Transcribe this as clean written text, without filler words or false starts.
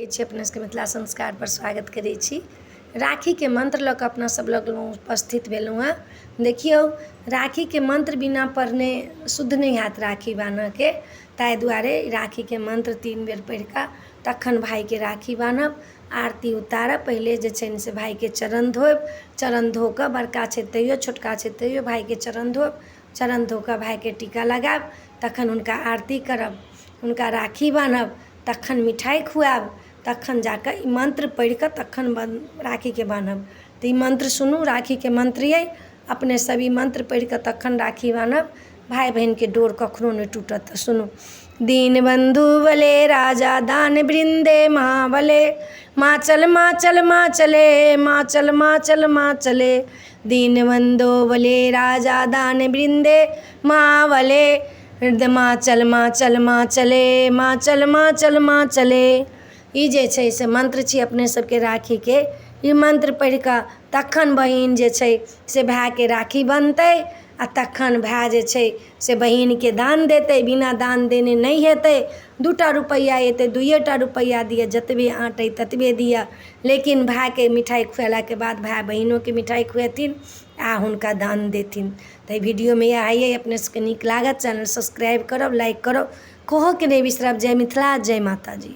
छी अपना सबके मिथिला संस्कारपर स्वागत करै छी। राखीके मन्त्र लऽ कऽ अपना सब लग उपस्थित भेलहुँ हेँ। देखियौ, राखीके मन्त्र बिना पढ़ने शुद्ध नहि हैत राखी बान्हऽके, ताहि दुआरे राखीके मन्त्र 3 बेर पढ़ि कऽ तखन भायके राखी बान्हब, आरती उतारब। पहिले जे छनि से भायके चरण धोयब, चरण धो कऽ, बड़का छै तैयो, छोटका छै तैयो, भायके चरण धोयब, चरण धो कऽ भायके टीका लगायब, तखन हुनका आरती करब, हुनका राखी बान्हब, तखन मिठाइ खुआएब, तखन जाकऽ ई मन्त्र पढ़ि कऽ तखन राखीके बान्हब। तऽ ई मन्त्र सुनू, राखीके मन्त्र अइ। अपने सब ई मन्त्र पढ़ि कऽ तखन राखी बान्हब, भाय बहिनके डोर कखनो नहि टूटत। तऽ सुनू। दीनबन्धु बले राजा दान वृन्दे महाबले, माँ चल माँ चल माँ चले, माँ चल माँ चल माँ चले। दीनबन्धु बले राजा दान वृन्दे महाबले, माँ चल माँ चल माँ चले, माँ चल माँ चल माँ चले। ई जे छै से मन्त्र छी अपने सबके राखीके। ई मन्त्र पढ़ि कऽ तखन बहिन जे छै से भायके राखी बन्हतै, आ तखन भाय जे छै से बहिनके दान देतै। बिना दान देने नहि हेतै। 2टा रुपैआ एतै, 2टा रुपैआ दिअ, जतबे आँटै ततबे दिअ, लेकिन भायके मिठाइ खुएलाके बाद भाय बहिनोके मिठाइ खुएथिन आ हुनका दान देथिन। तऽ वीडियोमे इएह अइ। अपने सबके नीक लागत, चैनल सब्सक्राइब करब, लाइक करब, कहऽके नहि बिसरब। जय मिथिला, जय माताजी।